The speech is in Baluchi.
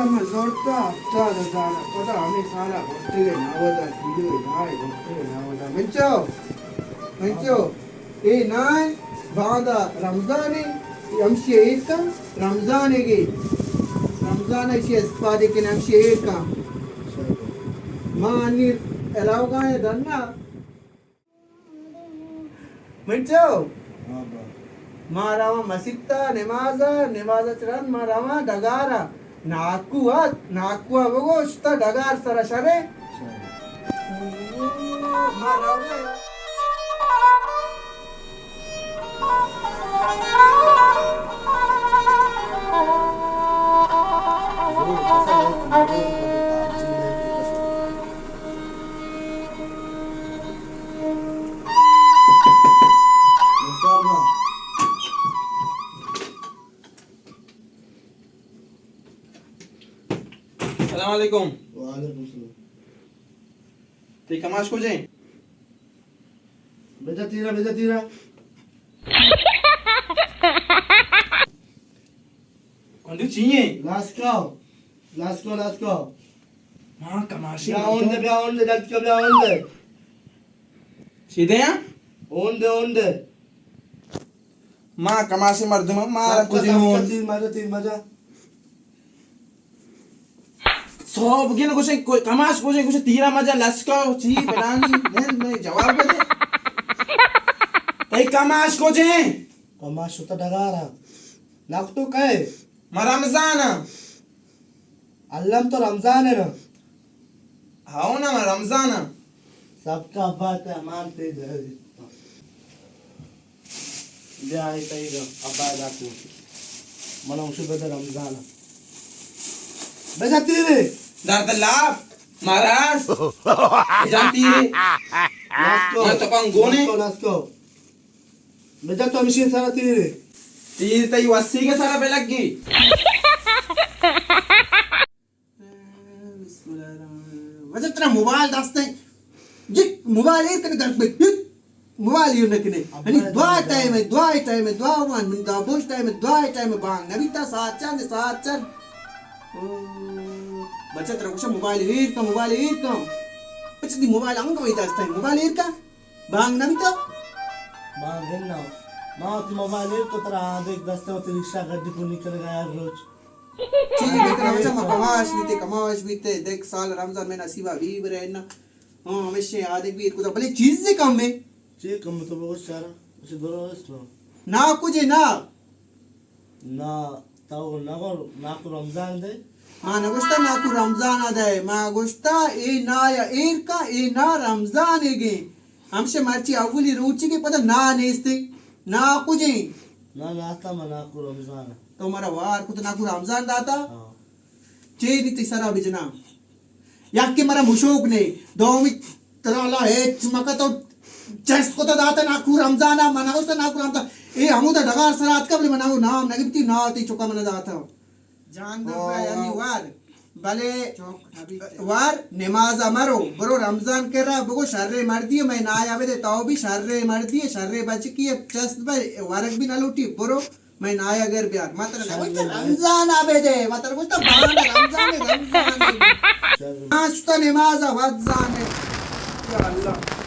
من زرتا ہفتاد ہزار، پدا ہمے سالا گفتگے ناودا، کیلو نائے گفتگے ناودا۔ منچو، منچو، اے نائے باندا رمضانے، اے ہمشی ایر کن، رمضانے گے، رمضان اشی استفادے کن، ہمشی ایر کن۔ ما انی علاوگاں درنا۔ منچو، ہاں با۔ ما رواں مسیت ءَ نماز ءَ، نماز ءَ چہ رند ما رواں ڈگار ءَ۔ ناکو ات، ناکو ءَ بگوش تا ڈگار سر ءَ شرے۔ شرے۔ ما رواں۔ السلام علیکم۔ وعلیکم السلام۔ تئی کماش کجیں؟ بجا تیرا، بجا تیرا۔ کندو چی ایں؟ لاسکو، لاسکو، لاسکو۔ ماں کماشی بیا مردم۔ اون دے، بیا اون دے، جلد کر بیا اون دے۔ چی دے ہاں؟ اون دے، اون دے۔ ماں کماشی مردم، ماں سب کا، کجی سب کا اون۔ تیر مجا، تیر مجا۔ سوب گن گوشے، کوئی کماش گوشے، گوشے تیرا مجا لسکو، چی بنانی، من، من جواب دے۔ تئی کماش گوشے۔ کماش تو ڈگارا۔ نقطو کئے؟ ما رمضان ہاں۔ الم تو رمضان ہے نا؟ ہاؤ نا، ما رمضان ہاں۔ سب کا بات ہے، امان تیز ہے۔ بیا، اے تئی گا، ابا داتو۔ منا اوشی بدے رمضان۔ بجا تیرے۔ درد لاپ، ماراس۔ جان تیرے۔ لاسکو۔ من تو کن گونے۔ لاسکو، لاسکو۔ بجا تو مشین سارا تیرے۔ تیر تئی وسی کے سارا پہ لگی۔ بسم اللہ الرحمن الرحیم۔ وجہ ترا موبائل دست ہے۔ جی، موبائل ایر کنے درد میں۔ موبائل ایر نہ کنے۔ ابا یعنی دعا ابا۔ ٹائم ہے، دعا ٹائم ہے، دعا وان من دا بوش ٹائم ہے، دعا ٹائم ہے، بانگ نبی تا ساعت چند، ساعت چند۔ او، بچہ ترا گوشا موبائل ایر کا، موبائل ایر کا۔ بچہ دی موبائل ہم کوئی دست ہے، موبائل ایر کا۔ بانگ نبی تا؟ بانگ ہے نا۔ ما تی موبائل ایر کو ترا دیکھ دست ہے، تی رکشہ گڈی پونی کرے گا ہر روز۔ چی بکناں بچہ، ما کماش بیتے، کماش بیتے، دیکھ سال رمضان میں نصیبہ بی برے نا۔ ہاں، ہمیشہ عادت بی کتا، بلے چیز سے کم ہے۔ چی کم تو بگوش چارا، اسے درو اس نا۔ نا کجے نا۔ نا، تو نگو، ناکو رمضان دے۔ ہاں، نگوشتا ناکو رمضان دے، ما گوشتا اے نا یا ایر کا، اے نا رمضان گے۔ ہمشہ مرچی اولی روچی کے پتہ نا نیستے، نا کجے۔ نا، نا، تا ما ناکو رمضان۔ تو مارا وار کت ناکو رمضان داتا؟ ہاں۔ چے دی تی سرا بجنا؟ یک کہ مرا مشوک نے، دومی ترا لا ہچ مکا تو چست کتا داتا ناکو رمضانا، منا گوشتا ناکو رمضان۔ اے ہمودا ڈگار سرا اتکا بلے منا وہ نام نگپتی نا تی چکا منا داتا۔ جان دے او۔ پہ یعنی وار۔ بلے چوک نبی تے۔ وار نماز مرو، برو رمضان کرا بگو شرے مردی میں نایا بدے تو بھی شرے مردی شرے بچکی چست بے ورگ بھی نہ لوٹی برو۔ میں نایا گر بیار۔ ما ترا نہ گوشتا رمضان آ بدے، ما ترا گوشتا باندا رمضان، رمضان۔ شر۔ آج تو نماز آ وت زانے۔ یا اللہ۔